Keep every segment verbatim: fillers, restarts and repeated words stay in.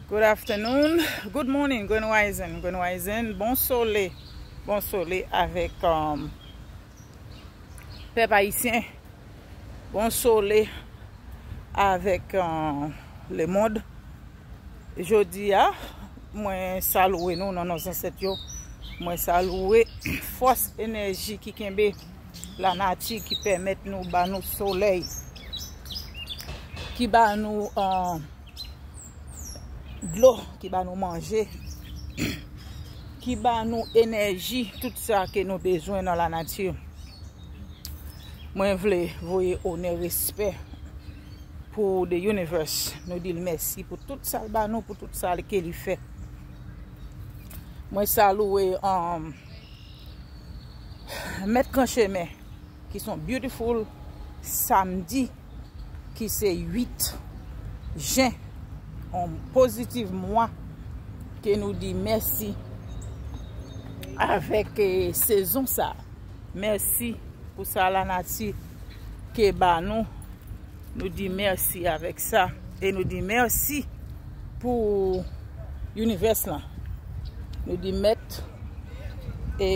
Good afternoon, good morning, grand rising, grand rising. Bon sole, bon sole avèk um, pèp ayisyen. Bon sole avèk uh, lemond. Jodi a, mwen salouwe nou nan non zansèt yo. Mwen salouwe fòs enèji ki kenbe lanati ki pèmèt nou ba nou solèy, ki ba nou uh, dlo, ki ba nou manje, ki ba nou enèji, tout sa ke nou bezwen nan lanati. Mwen vle voye onè, respè pou the universe. Nou di l mèsi pou tout sa l ba nou, pou tout sa ke li fè. Mwen salouwe um, mèt gran chemen ki se yon beautiful samdi ki se uit jen, yon pozitiv mwa ke nou di mèsi avèk eh, sezon sa. Mèsi pou sa lanati ke ba nou. Nou di mèsi avèk sa. E nou di mèsi pou univès lan. Nou di mèt e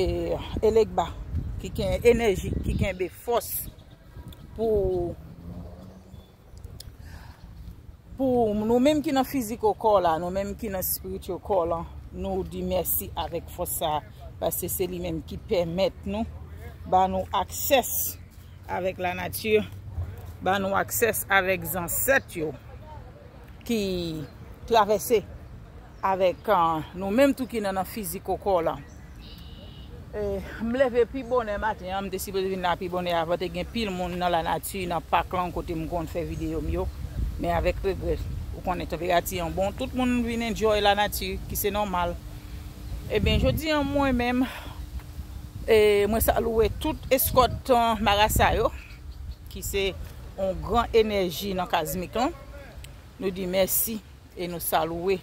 Elegba ki gen enèji, ki kenbe fòs pou pou nou menm ki nan fiziko kò la, nou menm ki nan spiritual kò la, nou di mèsi avèk fòs sa, paske se li menm ki pèmèt nou, ba nou aksès avèk lanati, ba nou aksès avèk zansèt yo ki travèse avèk uh, nou menm tou ki nan nan fiziko kò la. Eh, m leve pi bonè maten an, m te sipoze vin la pi bonè avan, te gen pil moun nan lanati, nan pak lan kote m konn fè videyo m yo. Men avèk regrè, ou konnen tanperati an bon, tout moun vin enjoy lanati, ki se nòmal. Ebyen, jodi an mwen menm, eh, mwen salouwe tout eskòt uh, marasa yo, ki se yon gran enèji nan kazmik lan. Nou di mèsi e nou salouwe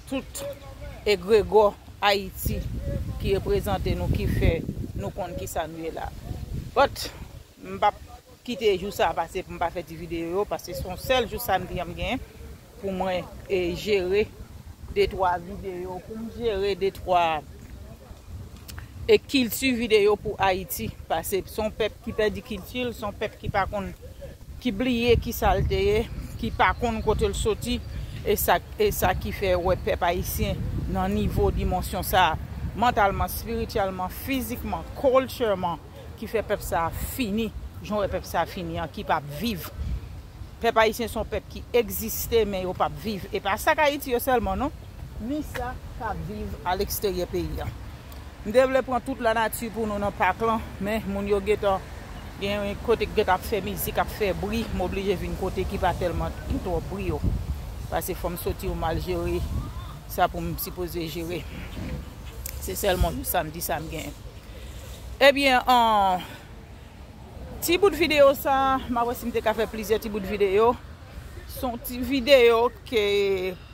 tout egregò Ayiti ki reprezante nou, ki fè nou konn kisa nou ye la. But m p ap kite jou sa pase pou m pa fè ti videyo yo, paske se yon sèl jou samdi an m genyen pou mwen e jere de twa videyo, pou m jere de twa e kilti videyo pou Ayiti, paske se yon pèp ki pèdi kilti l, se yon pèp ki pa konn, ki bliye ki sa l te ye, ki pa konn kote l soti, e sa, e sa ki fè wè pèp ayisyen nan nivo dimansyon sa, mantalman, spirityèlman, fizikman, cultureman, ki fè pèp sa fini, jan wè pèp sa fini an, ki p ap viv. Pèp ayisyen se yon pèp ki egziste, men yo p ap viv. E pa sa k Ayiti yo sèlman, non. Ni sa k ap viv aleksteryè peyi a. M te vle pran tout lanati pou nou nan pak lan, men moun yo gentan gen kote k gentan ap fè mizik, ap fè bri, m oblije vin kote ki pa tèlman gen twòp bri yo. Paske fò m soti, m al jere sa pou m sipoze jere. Se sèlman jou samdi sa m genyen. Ebyen, an, ti bout videyo sa, m ap wè si m te ka fè plizyè ti bout videyo. Se yon ti videyo ke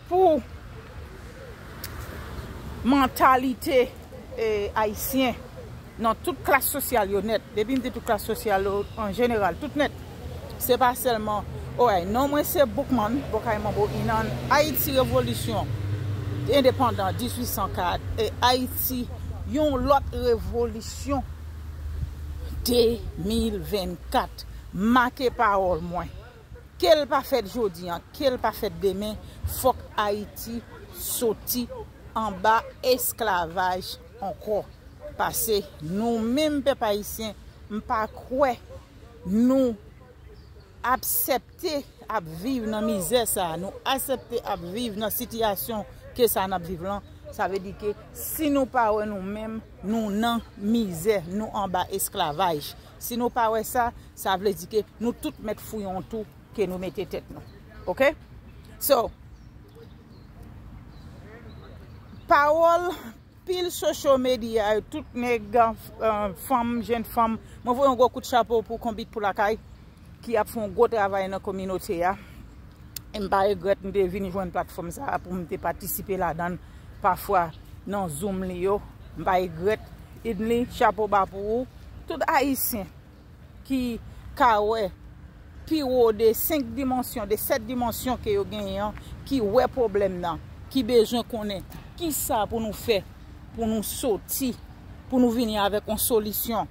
pou mantalite eh, ayisyen nan tout klas sosyal yo nèt. Depi m di tout klas sosyal yo an jeneral, tout nèt. Se pa sèlman, oray, non mwen se Boukman, Bòkay Manbo Inan, Ayiti Revolisyon Endepandan dizuit san kat, e Ayiti yon lòt revolisyon de mil vennkat. Make pawòl mwen. Ke l pa fèt jodi an, ke l pa fèt demen, fòk Ayiti soti anba esklavaj ankò. Paske nou menm pèp ayisyen, m pa kwè nou aksepte ap viv nan mizè sa, nou aksepte ap viv nan sitiyasyon ke sa n ap viv lan. Sa vle di ke si nou pa wè nou menm, nou nan mizè, nou anba esklavaj. Si nou pa wè sa, sa vle di ke nou tout mèt fouye yon twou ke nou mete tèt nou. Oke? So, pawòl pil social media yo, tout nèg, eh, fanm, jenn fanm, mwen voye yon gwo kout chapo pou Konbit pou Lakay, ki ap fè yon gwo travay nan kominote a. E m pa regrèt m te vin jwenn platfòm sa a pou m te patisipe ladan l pafwa nan Zoom li yo. M pa regrèt. Idly, chapo ba pou ou. Tout Ayisyen ki ka wè pi wo de senk dimansyon, de sèt dimansyon ke yo genyen an, ki wè pwoblèm nan. ki bezwen konnen kisa pou nou fè, pou nou soti, pou nou vini avèk yon solisyon.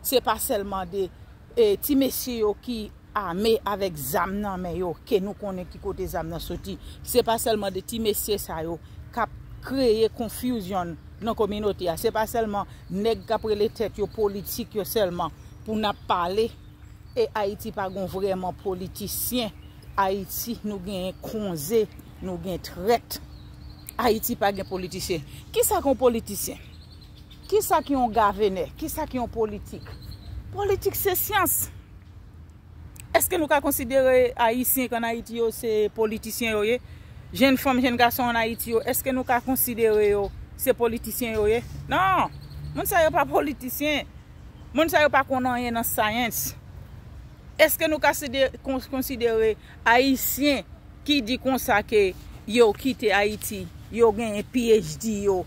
Se pa sèlman de e, ti mesye yo ki ame avèk zam nan men yo, ke nou konnen ki kote zam nan soti. Se pa sèlman de ti mesye sa yo k ap kreye konfizyon nan kominote a. Se pa sèlman nèg k ap rele tèt yo politik yo sèlman pou n ap pale. E Ayiti pa gon vrèman politisyen. Ayiti, nou gen konze, nou gen trèt. Ayiti pa gen politisyen. Kisa k yon politisyen? Kisa ki yon gavenè? Kisa ki yon politik? Politik se syans. Èske nou ka konsidere Ayisyen k ann Ayiti yo se politisyen yo ye? Jenn fanm, jenn gason ann Ayiti yo, èske nou ka konsidere yo se politisyen yo ye? Non! Moun sa yo pa politisyen. Moun sa yo pa konn anyen nan sayans. Èske nou ka side- kon- konsidere Ayisyen ki di konsa ke yo kite Ayiti, yo genyen P H D yo,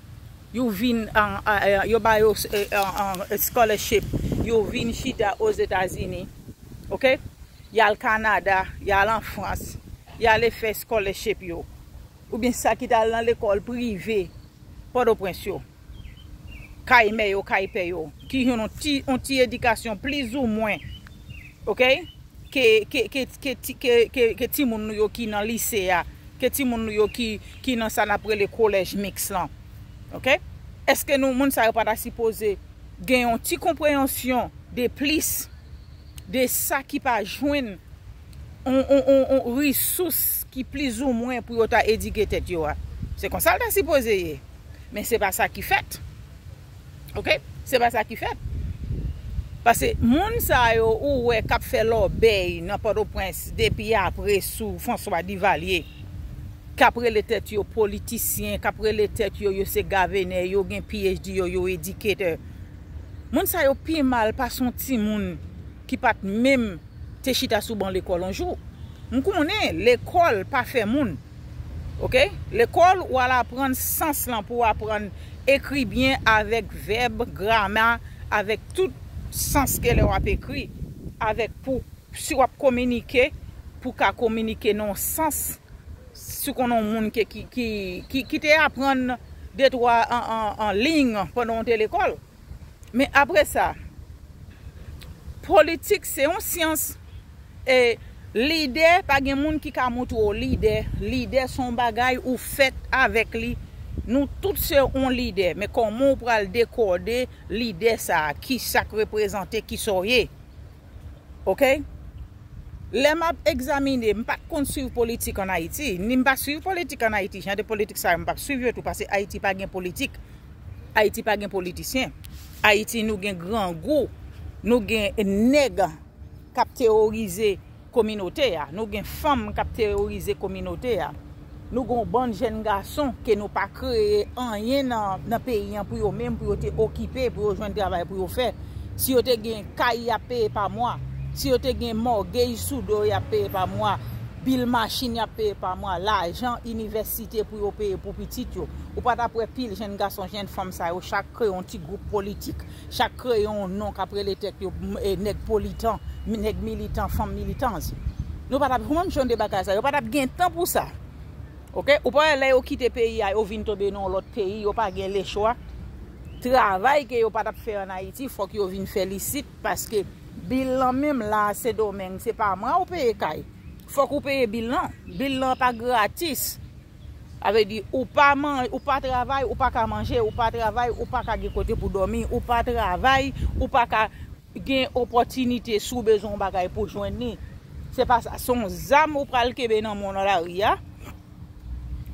yo vin an, an, an, yo ba yo eh, an, an, scholarship, yo vin chita Ozetazini, oke? Y al Kanada, y al an Frans, y ale fè scholarship yo. Oubyen sa ki t al nan lekòl prive Pòtoprens yo, kay mè yo, kay pè yo, ki jwenn yon ti, yon ti edikasyon plizoumwen, oke, ke, ke, ke, ke, ti- ke, ke, ke timoun nou yo ki nan lise a, ke timoun nou yo ki, ki nan sa n ap rele kolèj miks lan. Oke? Èske nou, moun sa yo pa ta sipoze gen yon ti konpreyansyon de plis de sa ki pa jwenn yon, yon, yon, yon risous ki plizoumwen pou yo ta edike tèt yo a? Se konsa l ta sipoze ye. Men se pa sa ki fèt. Oke? Se pa sa ki fèt. Paske moun sa yo ou wè k ap fè lòbèy nan Pòtoprens depi apre sou François Duvalier, k ap rele tèt yo politisyen, k ap rele tèt yo yo se gavenè, yo gen P H D yo, yo edikatè. Moun sa yo pi mal pase yon timoun ki pa t menm te chita sou ban lekòl yon jou. M konnen lekòl pa fè moun. Oke? Lekòl, ou al aprann sans lan pou w aprann ekri byen avèk vèb, grama, avèk tout sans ke lè w ap ekri, avèk pou, si w ap kominike, pou ka kominike nan yon sans, si w konnen yon moun ke, ki, ki, ki, ki te aprann de twa an, an, an liy pandan w te lekòl. Men apre sa, politik se yon syans. E lidè, pa gen moun ki ka moutre w lidè. Lidè se yon bagay ou fèt avèk li. Nou tout se yon lidè. Men kòman w pral dekòde lidè sa a? Kisa k reprezante, kisa w ye? Oke? Lè m ap egzamine, m pa t konn swiv politik ann Ayiti, ni m pa swiv politik ann Ayiti. Jan de politik sa yo, m p ap swiv yo tou, paske Ayiti pa gen politik. Ayiti pa gen politisyen. Ayiti, nou gen grangou, nou gen nèg k ap teworize kominote a, nou gen fanm k ap teworize kominote a. Nou gen yon bann jèn gason ke nou pa kreye anyen nan, nan peyi an pou yo menm, pou yo te okipe, pou yo jwenn travay pou yo fè. Si yo te gen kay y ap peye pa mwa, si yo te gen mortgage sou do y ap peye pa mwa, bil machin y ap peye pa mwa, lajan inivèsite pou yo peye pou pitit yo. Ou pa t ap wè pil jèn gason, jèn fanm sa yo chak kreye yon ti gwoup politik, chak kreye yon non k ap rele tèt yo m- e, nèg politan, nèg militan, fanm militans. Nou pa t ap, ou menm jan de bagay sa, yo pa t ap gen tan pou sa. Oke? Ou pa wè lè yo kite peyi a, yo vin tonbe nan yon lòt peyi, yo pa gen lechwa. Travay ke yo pa t ap fè ann Ayiti, fòk yo vin fè l isit, paske bil lan menm la, Sendomeng, se pa mwa ou peye kay. Fòk ou peye bil lan. Bil lan pa gratis. Sa vle di, ou pa man, ou pa travay, ou pa ka manje, ou pa travay, ou pa ka gen kote pou dòmi, ou pa travay, ou pa ka gen opòtinite si w bezwen yon bagay pou jwenn li. Se pa sa. Se yon zam ou pral kenbe nan men w nan lari a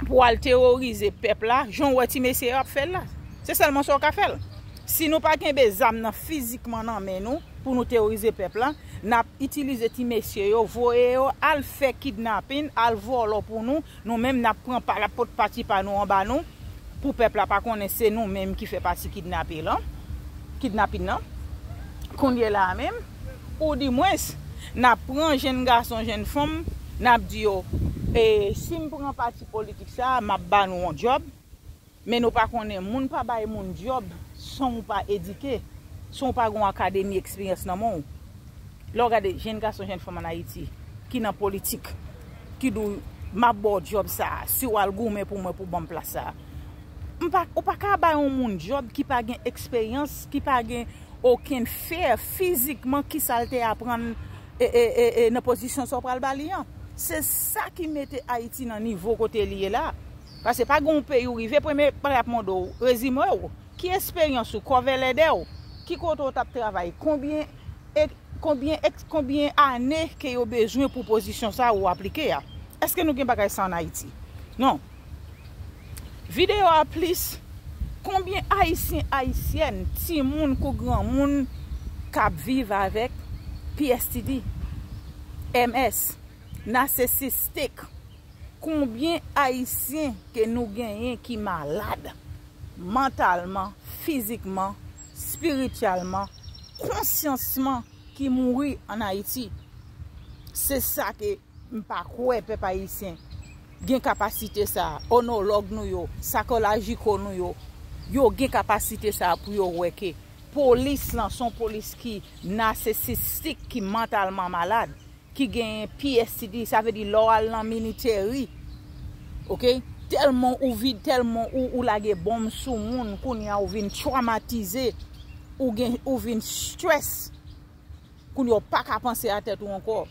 pou w al teworize pèp la, jan w wè ti mesye yo ap fè l la. Se sèlman sa w ka fè l. Si nou pa kenbe zam nan fizikman nan men nou pou nou teworize pèp la, n ap itilize ti mesye yo, voye yo al fè kidnapin, al vòlò pou nou, nou menm n ap pran pa, n ap pot pati pa nou anba nou, pou pèp la pa konnen se nou menm ki fè pati kidnape lan, kidnapin nan. Kounye la a menm, oudimwens, n ap pran jèn gason, jèn fanm, n ap di yo, e, si m pran pati politik sa a, m ap ba nou yon djòb. Men nou pa konnen, moun pa bay moun djòb san w pa edike, san w pa gen yon akademi eksperyans nan men w. Lè w gade jèn gason, jèn fanm ann Ayiti ki nan politik, ki di w m ap ba w djòb sa a, si w al goumen pou mwen pou ban m plas sa a. M pa, ou pa ka bay yon moun djòb ki pa gen eksperyans, ki pa gen okenn fè fizikman ki sa l te aprann e, e, e, e, nan pozisyon sa w pral ba li an. Se sa ki mete Ayiti nan nivo kote li ye la. Paske pa gen yon peyi ou rive, premye bagay ap mande w, rezime w, ki esperyans ou, kòvè lèdè w, ki kote w t ap travay, konbyen, e, konbyen, eks- konbyen ane ke yo bezwen pou pozisyon sa ou aplike a. Èske nou gen bagay sa an Ayiti? Non. Videyo a plis, konbyen Ayisyen, Ayisyèn, timoun kou granmoun k ap viv avèk P S T D, M S, nasesistik? Konbyen Ayisyen ke nou genyen ki malad mantalman, fizikman, espirityèlman, konsyansman ki mouri an Ayiti? Se sa ke m pa kwè pèp ayisyen gen kapasite sa a. Onològ nou yo, sakolajiko nou yo, yo gen kapasite sa a pou yo wè ke polis lan se yon polis ki nasesistik, ki mantalman malad, ki genyen P S T D, sa vle di lè w al nan militeri, oke? Tèlman ou vid, tèlman ou, ou lage bonm sou moun, kounye a ou vin twomatize, ou gen, ou vin stress. Kounye a ou pa ka panse a tèt ou ankò.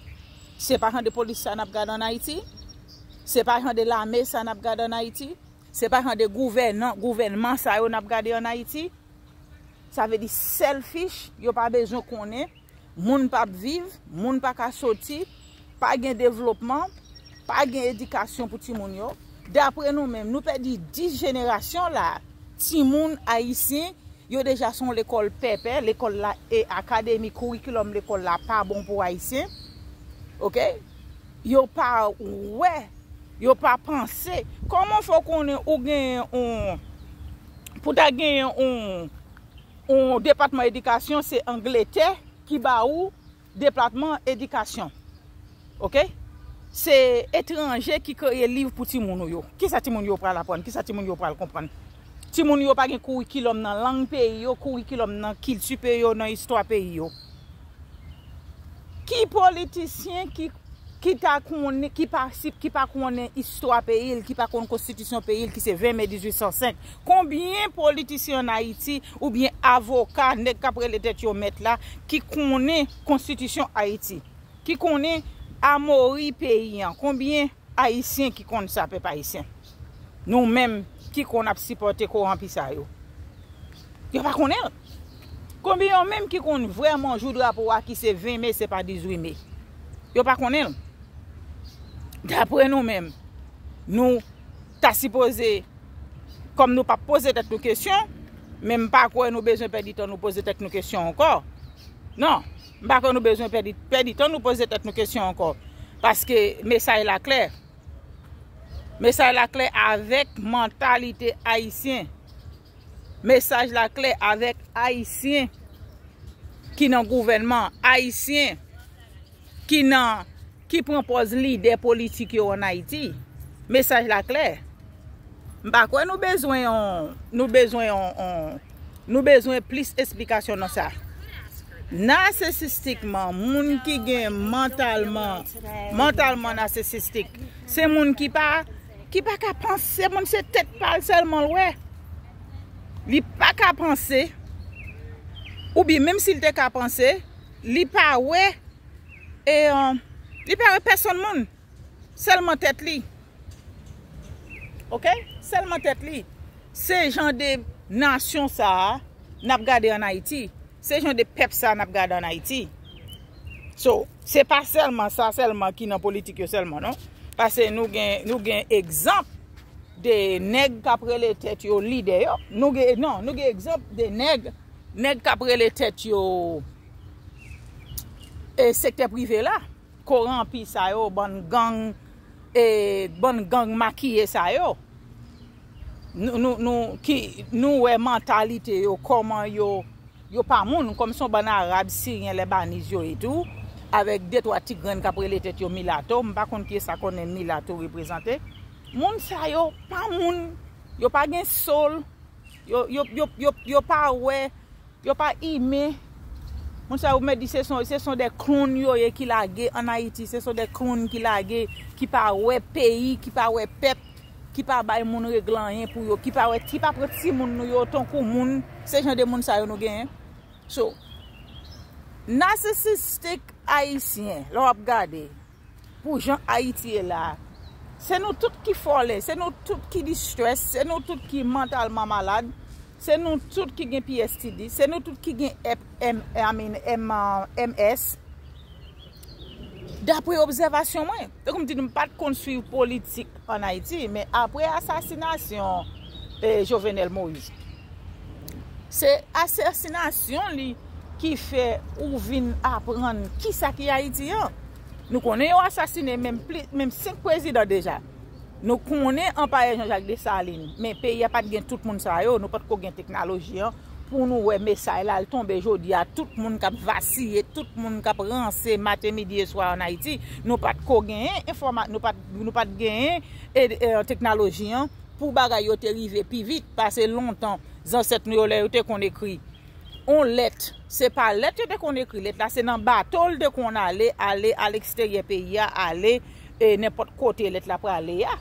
Se pa jan de polis sa n ap gade an Ayiti. Se pa jan de lame sa n ap gade an Ayiti. Se pa jan de gouvènan, gouvènman sa yo n ap gade an Ayiti. Sa vle di selfish, yo pa bezwen konnen, moun p ap viv, moun pa ka soti, pa gen devlopman, pa gen edikasyon pou timoun yo. Dapre nou menm, nou pèdi dis jenerasyon la, timoun ayisyen, yo deja se yon lekòl pèpè, lekòl la e akademi, kourikilòm lekòl la pa bon pou ayisyen. Oke? Yo pa wè, yo pa panse. Kòman fè w konnen ou genyen yon, pou ta genyen yon, yon depatman edikasyon, se Angletè ki ba ou depatman edikasyon. Oke? Se etranje ki kreye liv pou timoun ou yo. Kisa timoun yo pral aprann? Kisa timoun yo pral konprann? Timoun yo pa gen kourikilòm nan lang peyi yo, kourikilòm nan kilti peyi yo, nan istwa peyi yo. Ki politisyen ki, ki ta konnen, ki pa, si- ki pa konnen istwa peyi l, ki pa konn konstitisyon peyi l, ki se ven me dizuit san senk? Konbyen politisyen an Ayiti oubyen avoka, nèg k ap rele tèt yo mèt la, ki konnen konstitisyon Ayiti, ki konnen amori peyi an? Konbyen Ayisyen ki konn sa, pèp ayisyen? Nou menm ki konn ap sipòte kowonpi sa yo. Yo pa konnen l. Konbyen yo menm ki konn vrèman jou drapo a ki se ven me, se pa dizuit me? Yo pa konnen l. Dapre nou menm, nou ta sipoze, kòm nou p ap poze tèt nou kesyon, men m pa kwè nou bezwen pèdi tan nou poze tèt nou kesyon ankò. Non, m pa kwè nou bezwen pèdi, pèdi tan nou poze tèt nou kesyon ankò. Paske mesaj la klè. Mesaj la klè avèk mantalite ayisyen. Mesaj la klè avèk ayisyen ki nan gouvènman, ayisyen ki nan, ki pran pòz lidè politik yo an Ayiti. Mesaj la klè. M pa kwè nou bezwen yon, nou bezwen yon, yon, nou bezwen plis esplikasyon nan sa. Nasesistikman, moun ki gen mantalman, mantalman nasesistik, se moun ki pa, ki pa ka panse, se moun se tèt pa l sèlman l wè. Li pa ka panse, oubyen menm si l te ka panse, li pa wè, e, euh, li pa wè pèsonn moun, sèlman tèt li. Oke? Sèlman tèt li. Se jan de nasyon sa a n ap gade an Ayiti. Se jan de pèp sa a n ap gade an Ayiti. So, se pa sèlman sa sèlman ki nan politik yo sèlman, non. Paske nou gen, nou gen egzanp de nèg k ap rele tèt yo lidè yo. Nou gen, non, nou gen egzanp de nèg, nèg k ap rele tèt yo, e, sektè prive la. Kowonpi sa yo, bann gang, e, bann gang makiye sa yo. Nou, nou, nou, ki, nou wè mantalite yo, kòman yo, yo pa moun, kòm se yon bann Arab, Siryen, Lèbaniz yo etou, avèk de twa ti grenn k ap rele tèt yo milato. M pa konn kiyès sa konnen milato reprezante. Moun sa yo pa moun, yo pa gen soul, yo, yo, yo, yo, yo pa wè, yo pa imen, Moun sa yo mèt di se son, se son de kloun yo ye ki lage ann Ayiti, se son de kloun ki lage, ki pa wè peyi, ki pa wè pèp, ki pa bay moun regle anyen pou yo, ki pa wè, ki pa pran timoun nou yo tankou moun, se jan de moun sa yo nou genyen. So, nasisistik ayisyen, lè w ap gade, pou jan Ayiti ye la, se nou tout ki fòlen, se nou tout ki distress, se nou tout ki mantalman malad, se nou tout ki gen P S T D, se nou tout ki gen ep, M, I mean, M, M S. Dapre obsèvasyon mwen, tankou m di nou, m pa t konn swiv politik ann Ayiti, men apre asasinasyon eh, Jovenel Moïse, se asasinasyon li ki fè ou vin aprann kisa ki Ayiti an. Nou konnen yo asasinen menm pli, menm senk prezidan deja. Nou konnen anpayè Jean Jacques Dessalines, men peyi a pa t gen tout moun sa yo, nou pa t ko gen teknoloji an pou nou wè mesay la al tonbe jodi a, tout moun k ap vasiye, tout moun k ap ranse maten, midi e swa ann Ayiti, nou pa t ko genyen enfòma-, nou pa t, nou pa t genyen e, e, teknoloji an pou bagay yo te rive pi vit pase lontan. Zansèt nou yo, lè yo te konn ekri on lèt, se pa lèt yo te konn ekri, lèt la se nan bato l te konn ale, ale a leksteryè peyi a, ale e nenpòt kote lèt la prale a.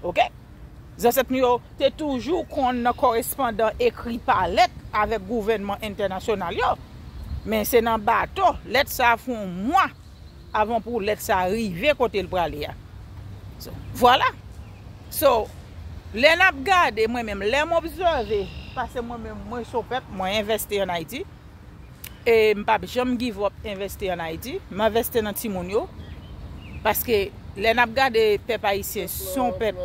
Oke? Zansèt nou yo te toujou konn nan korespondan ekri pa lèt avèk gouvènman entènasyonal yo. Men se nan bato, lèt sa a fè yon mwa avan pou lèt sa a rive kote l prale a. So, vwala. So, lè n ap gade, mwen menm, lè m obsève, paske mwen menm, mwen se yon pèp, mwen envesti ann Ayiti. E m p ap janm give up envesti ann Ayiti. M envesti nan timoun yo. Paske lè n ap gade pèp ayisyen, se yon pèp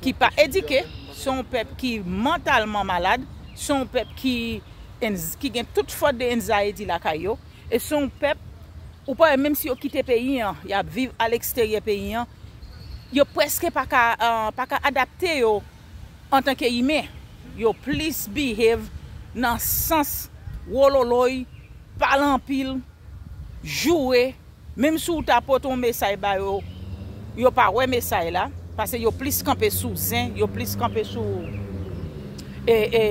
ki pa edike, se yon pèp ki mantalman malad, se yon pèp ki, ki gen tout fòt de anxiety lakay yo. E se yon pèp, ou pa wè, menm si yo kite peyi an, y ap viv aleksteryè peyi an, yo prèske pa ka, eh, pa ka adapte yo antanke imen. Yo plis behave nan sans wololoy, pale anpil, joure, menm si w ta pote yon mesay ba yo, yo pa wè mesay la, paske yo plis kanpe sou zen, yo plis kanpe sou, e, e,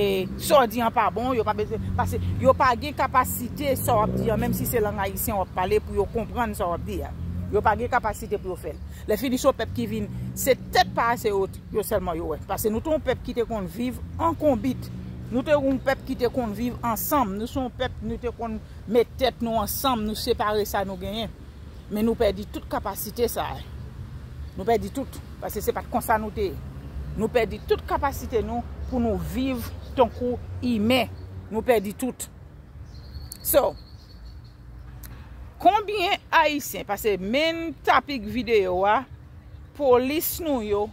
sa w di an pa bon, yo pa bezwen, paske yo pa gen kapasite sa w ap di an, menm si se lang ayisyen w ap pale, pou yo konprann sa w ap di a. Yo pa gen kapasite pou yo fè l. Lè fini se yon pèp ki vin, se tèt pa ase yo, yo sèlman yo wè. Paske nou te yon pèp ki te konn viv an konbit. Nou te yon pèp ki te konn viv ansanm. Nou se yon pèp, nou te konn met tèt nou ansanm, nou separe sa nou genyen. Men nou pèdi tout kapasite sa a. Nou pèdi tout, paske se pa t konsa nou te ye. Nou pèdi tout kapasite nou pou nou viv tankou imen. Nou pèdi tout. So, konbyen ayisyen, paske menm topic videyo a, polis nou yo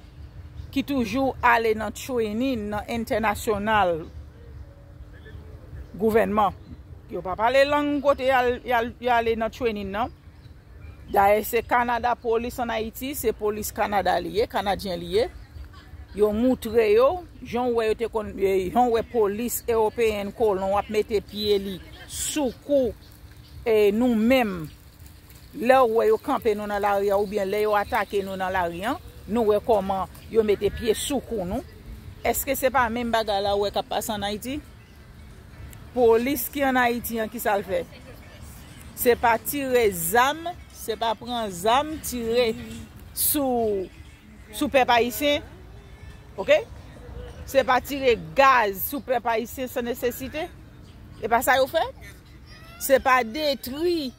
ki toujou ale nan training nan entènasyonal gouvènman. Yo pa pale lang kote y al, y al, y ale nan training nan. Dayè, se Kanada polis ann Ayiti, se polis Kanada li ye, Kanadyen li ye. Yo moutre yo, jan w wè yo te konn, jan w wè polis ewopeyen kolon ap mete pye li sou kou e nou menm, lè w wè yo kanpe nou nan lari a, oubyen lè yo atake nou nan lari an, nou wè kòman yo mete pye sou kou nou. Èske se pa menm bagay la w wè k ap pase ann Ayiti? Polis ki ann Ayiti an, kisa l fè? Se pa tire zam, se pa pran zam, tire sou, sou pèp ayisyen. Oke? Se pa tire gaz sou pèp ayisyen san nesesite. E pa sa yo fè? Se pa detri,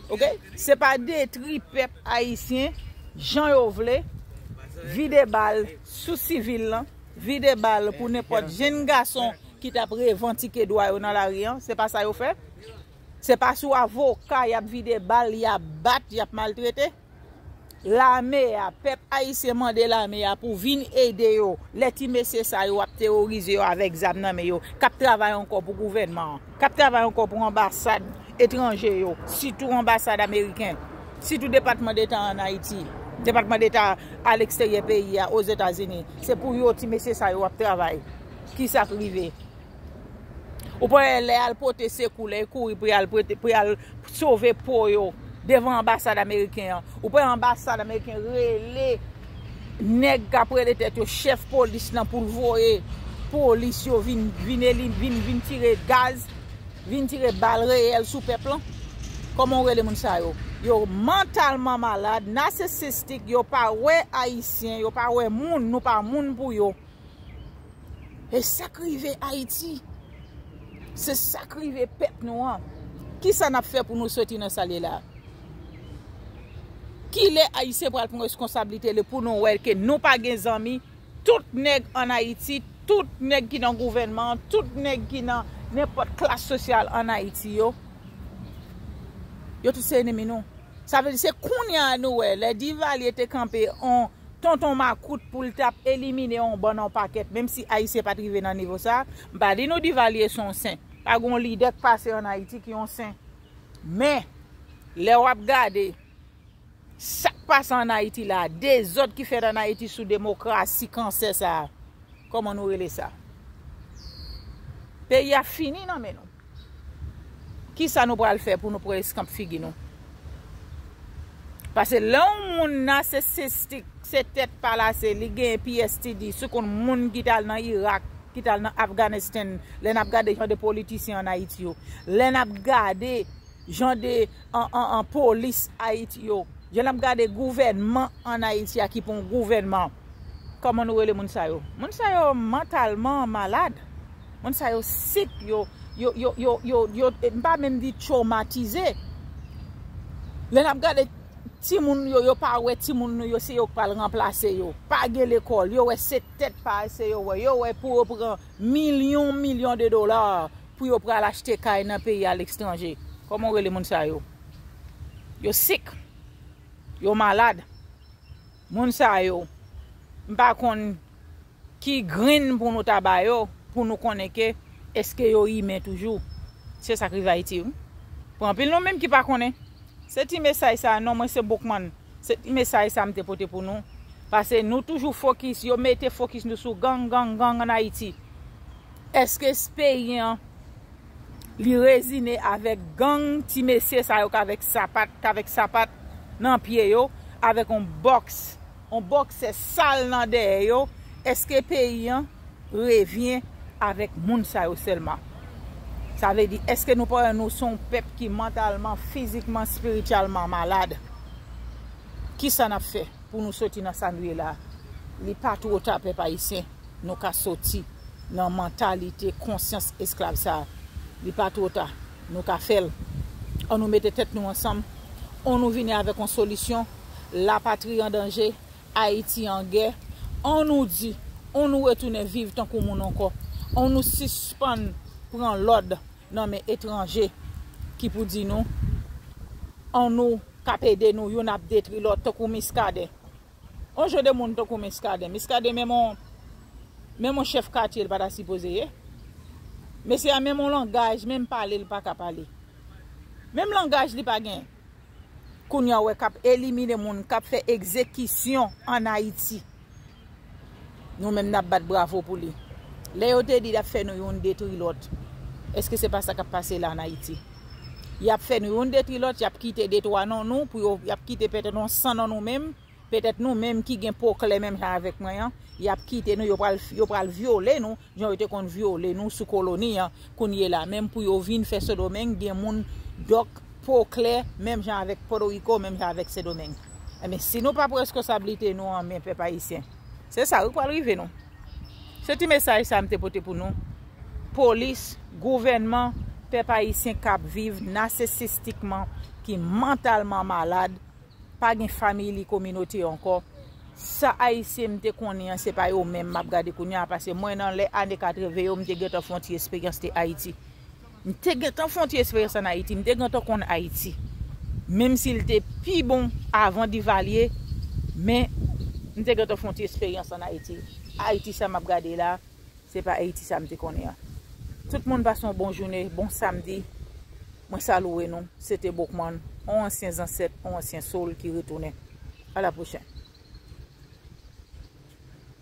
oke? Se pa detri pèp ayisyen jan yo vle, vide bal sou sivil lan, vide bal pou nenpòt jenn gason ki t ap revantike dwa yo nan lari an. Se pa sa yo fè? Se pa sou avoka y ap vide bal, y ap bat, y ap maltrete? Lame a, pèp ayisyen mande lame a pou vin ede yo. Lè ti mesye sa yo ap teworize yo avèk zam nan men yo, k ap travay ankò pou gouvènman an, k ap travay ankò pou anbasad etranje yo, sitou anbasad ameriken, sitou Depatman Deta ann Ayiti, Depatman Deta aleksteryè peyi a, Ozetazini. Se pou yo ti mesye sa yo ap travay. Kisa k rive? Ou pa wè lè y al pote sekou, lè y kouri pou y al pote, pou y al sove po yo devan anbasad ameriken an. Ou pa wè anbasad ameriken rele nèg k ap rele tèt yo chèf polis lan pou l voye polis yo vin, vin, eli- vin, vin tire gaz. vin tire bal reyèl sou pèp lan. Kòman w rele moun sa yo? Yo mantalman malad, nasisistik, yo pa wè Ayisyen, yo pa wè moun, nou pa moun pou yo. E sa k rive Ayiti, se sa k rive pèp nou an. Kisa n ap fè pou nou soti nan sa l ye la? Kilè Ayisyen pral pran reskonsablite li pou nou wè ke nou pa gen zanmi? Tout nèg ann Ayiti, tout nèg ki nan gouvènman an, tout nèg ki nan nenpòt klas sosyal ann Ayiti yo, yo tout se enemi nou. Sa vle di se kounye a nou wè, lè Divalye te kanpe on tonton makout pou l t ap elimine on bann on pakèt, menm si Ayisyen pa t rive nan nivo sa, m pa di nou Divalye se on sen. Pa gen on lidè k pase ann Ayiti ki on sen. Men, lè w ap gade sa k pase ann Ayiti la, dezòd ki fèt ann Ayiti sou demokrasi kansè sa a, kòman nou rele sa? Peyi a fini nan men nou. Kisa nou pral fè pou nou pran eskanp figi nou? Paske lè yon moun nasisistik, se tèt pa lase, li gen P S T D, si w konn moun ki t al nan Irak, ki t al nan Afghanistan, lè n ap gade jan de politisyen ann Ayiti yo, lè n ap gade jan de an, an, an polis Ayiti yo, jan n ap gade gouvènman ann Ayiti a ki pa yon gouvènman. Kòman nou rele moun sa yo? Moun sa yo mantalman malad. Moun sa yo sik, yo, yo, yo, yo, yo, yo, m pa menm di twomatize. Lè n ap gade timoun yo, yo pa wè timoun nou yo, se yo k pral ranplase yo. Pa gen lekòl, yo wè se tèt pa se yo wè. Yo wè pou yo pran milyon, milyon de dola pou yo pral achte kay nan peyi alestranje. Kòman w rele moun sa yo? Yo sik. Yo malad. Moun sa yo, m pa konn ki grenn pou nou ta ba yo, pou nou konnen ke èske yo imen toujou. Se sa k rive Ayiti, wi. Pou anpil nou menm ki pa konnen. Se ti mesaj sa, non, mwen se Boukman. Se ti mesaj sa m te pote pou nou. Paske nou toujou fokis, yo mete fokis nou sou gang, gang, gang ann Ayiti. Èske s-, peyi an, li rezine avèk gang ti mesye sa yo k avèk sapat, k avèk sapat nan pye yo, avèk on bòks, on bòksè sal nan dèyè yo? Èske peyi an revyen avèk moun sa yo sèlman? Sa vle di, èske nou pa wè nou se yon pèp ki mantalman, fizikman, espirityèlman malad? Kisa n ap fè pou nou soti nan sa nou ye la? Li pa twò ta, pèp ayisyen, nou ka soti nan mantalite konsyans esklav sa a. Li pa twò ta, nou ka fè l. Ann nou mete tèt nou ansanm, ann nou vini avèk yon solisyon. Lapatri an danje, Ayiti an gè. Ann nou di, ann nou retounen viv tankou moun ankò. Ann nou sispann pran lòd nan men etranje ki pou di nou, ann nou k ap ede nou, youn ap detri lòt, tankou Miskaden. On jan de moun tankou Miskaden. Miskaden menm on, menm on chèf katye li pa ta sipoze ye. Mesye a menm on langaj, menm pale li pa ka pale. Menm langaj li pa gen. Kounye a w wè k ap elimine moun, k ap fè egzekisyon ann Ayiti. Nou menm n ap bat bravo pou li. Lè yo te di y ap fè nou youn detri lòt, èske se pa sa k ap pase la ann Ayiti? Y ap fè nou youn detri lòt, y ap kite detwa nan nou, pou yo, y ap kite petèt yon san nan nou menm, petèt nou menm ki gen po klè menm jan avèk mwen an, y ap kite nou, yo pral, yo pral vyole nou, jan yo te konn vyole nou sou koloni an, kounye la, menm pou yo vin fè Sendomeng, gen moun dòk po klè, menm jan avèk Pòtoriko, menm jan avèk Sendomeng. Enben, si nou pa pran reskonsablite nou an men pèp ayisyen, se sa wi k pral rive nou. Se ti mesaj sa m te pote pou nou. Polis, gouvènman, pèp ayisyen k ap viv nasisistikman, ki mantalman malad, pa gen fanmi li kominote ankò. Sa ayisyen m te konnen an, se pa yo menm m ap gade kounye a, paske mwen nan lè ane katreven yo, m te gentan fè yon ti esperyans te Ayiti. M te gentan fè yon ti esperyans ann Ayiti, m te gentan konn Ayiti. Menm si l te pi bon avan Divalye, men m te gentan fè yon ti esperyans ann Ayiti. Ayiti sa m ap gade la, se pa Ayiti sa m te konnen an. Tout moun pase yon bon jounen, bon samdi. Mwen salwe nou. Se te Boukman, yon ansyen zansèt, yon ansyen soul ki retounen. A la pwochèn.